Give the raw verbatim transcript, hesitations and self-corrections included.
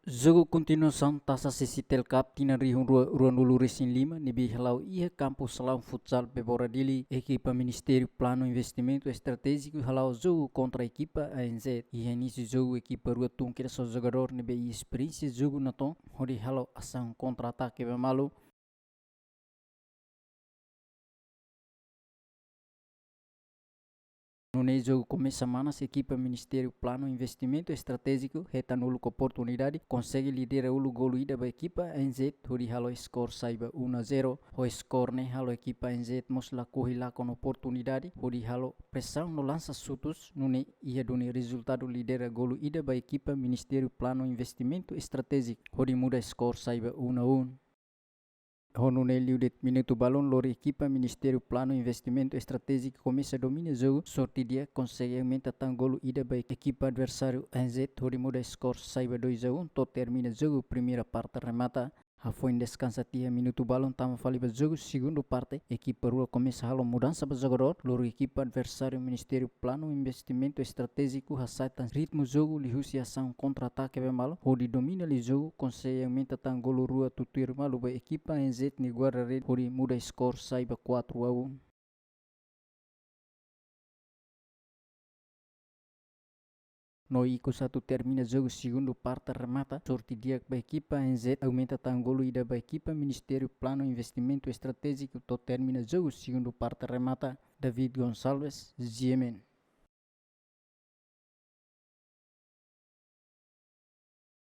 Jogu kontinuasaun Tasa Sesitel Cup tinan rihun rua, rua nulu resin lima, ne'ebé hala'o iha kampu salaun futsal Bebora Dili, ekipa Ministériu Planu Investimentu Estratéjiku hala'o jogu kontra ekipa A N Z. Iha inísiu jogu ekipa rua tun kedas ho jogadór ne'ebé iha esperiénsia jogu natoon, hodi halo asaun kontra-atake ba malu. Nune'e jogu komesa manas, ekipa Ministériu Planu Investimentu Estratéjiku hetan uluk oportunidade, konsege lidera uluk golu ida ba ekipa A N Z, hodi halo skor sai ba um a zero. Ho skor ne'e halo ekipa A N Z mós lakohi lakon oportunidade, hodi halo presaun no lansa xutus, nune'e iha duni rezultadu lidera golu ida ba ekipa Ministériu Planu Investimentu Estratéjiku, hodi muda skor sai ba um a um. Ho nune'e liu de'it minutu balun lori, ekipa Ministériu Planu Investimentu Estratéjiku komesa domina jogu, sorte di'ak konsege aumenta tan golu ida ba ekipa adversáriu A N Z, hodi muda skor sai ba dois a um, to'o termina jogu primeira parte remata. Hafoin deskansa tiha minutu balun tama fali ba jogu segundu parte, ekipa rua komesa halo mudansa ba jogadór, lori ekipa adversáriu Ministériu Planu Investimentu Estratéjiku hasa'e tan ritmu jogu liuhusi asaun kontra-atake ba malu, hodi domina liu jogu, konsege aumenta tan golu rua tutuir malu ba ekipa A N Z nia guarda-rede, hodi muda skor sai ba quatro a um. No ikus atu termina jogu segundu parte remata, sorte di'ak ba ekipa A N Z, aumenta tan golu ida ba ekipa Ministériu Planu Investimentu Estratéjiku to'o termina jogu segundu parte remata. David Gonçalves, G M N.